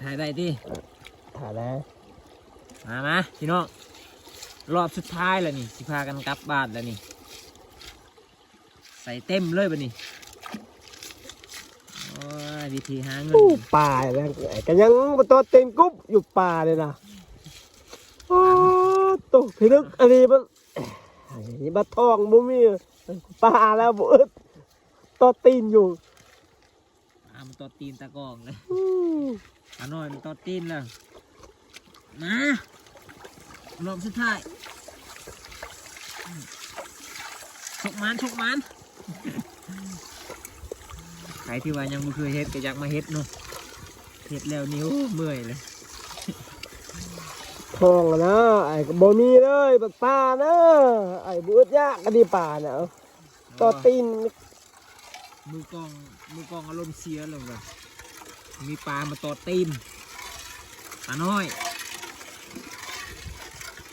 ຖ່າຍໄດ້ຕິ? ຖ່າຍໄດ້. ມາ ມາ ພີ່ນ້ອງ ຮອບສຸດທ້າຍແລ້ວນີ້ ຊິພາກັນກັບບ້ານແລ້ວນີ້ ໃສ່ເຕັມເລີຍບັດນີ້. ໂອ້ຍ ວິທີຫາເງິນ ໂອ້ ປາແລ້ວ ກໍຍັງບໍ່ຕອດຕີນກຸບຢູ່ປານີ້ນະ. ໂອ້ ໂຕພິລຶກອັນນີ້ມັນ ບັດທອງບໍ່ມີ ປາແລ້ວບໍ່ອຶດ ຕອດຕີນຢູ່. ປາມັນຕອດຕີນຕາກອງເລີຍ. ອືມ ປານ້ອຍມັນຕອດຕີນແລ້ວ. ມາ ຮອບສຸດທ້າຍ ໂຊກໝານ ໂຊກໝານ. ໃຜທີ່ວ່າຍັງບໍ່ເຄີຍເຮັດກໍຢາກມາເຮັດເນາະ. ເຮັດແລ້ວນີ້ ໂອ້ ເມື່ອຍເລີຍ. ທອງນະ ອ້າຍກໍບໍ່ມີເລີຍ ບັກປານະ ອ້າຍບໍ່ອຶດຍາກອັນນີ້ປານະ ຕອດຕີນ. ມືກ້ອງ ມືກ້ອງອາລົມເສຍແລ້ວວ່າ ມີປາມາຕອດຕີນ ປານ້ອຍ.